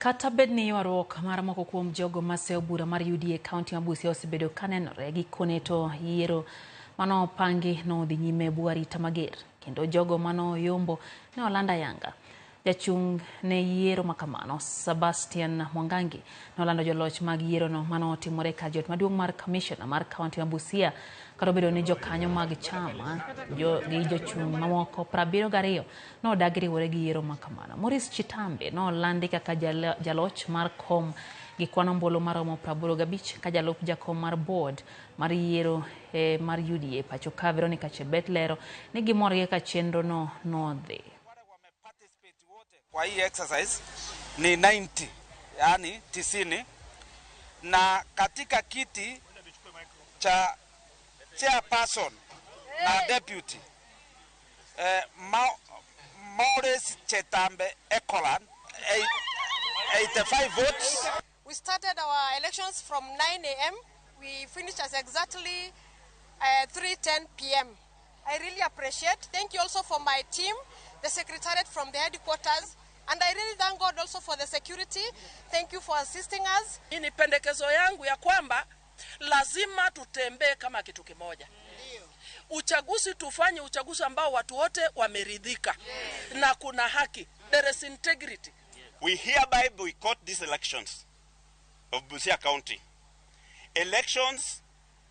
Kata bed ni ywaruok mar moko kuom jogo maseyo bura mar UDA e kaunti ma Busia osebedo kanenore, gikone to yiero manopangi nodhi nyime e bwo arita mager kendo jogo manoyombo ne oland ayanga. Jachung' ne yiero makamano Sebastian Mwangangi nolando joloch mag yierono manotimore kar jot maduong' mar kamishona mar kaunti ma Busia kata obedo ni jokanyo mag chama gi jochung' mamoko 72 nodagi riwore gi yiero makamano. Maurice Chitambe nolandi kaka jaloch mar kom gi kwan ombulu maromo 85 ka jalup jakom mar board mar yiero mar UDA pacho ka Veronica Chebet lero ni gimor gi kaka chenro no nodhi. Kwa hii exercise ni 90, yani 90, na katika kiti cha chairperson na deputy Maurice Chetambe Ekolan 85 votes. We started our elections from 9 a.m. We finished at exactly 3:10 p.m. I really appreciate. Thank you also for my team, the secretariat from the headquarters, and I really thank God also for the security. Thank you for assisting us. Hii ni pendekezo yangu ya kwamba lazima tutembee kama kitu kimoja. Uchaguzi, tufanye uchaguzi ambao watu wote wameridhika na kuna haki. There is integrity. We hereby boycott these elections of Busia County elections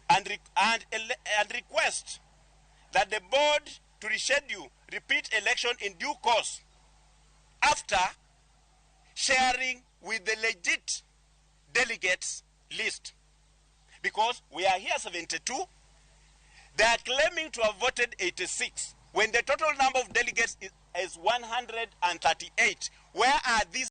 and request that the board to reschedule repeat election in due course after sharing with the legit delegates list. Because we are here 72, they are claiming to have voted 86 when the total number of delegates is 138. Where are these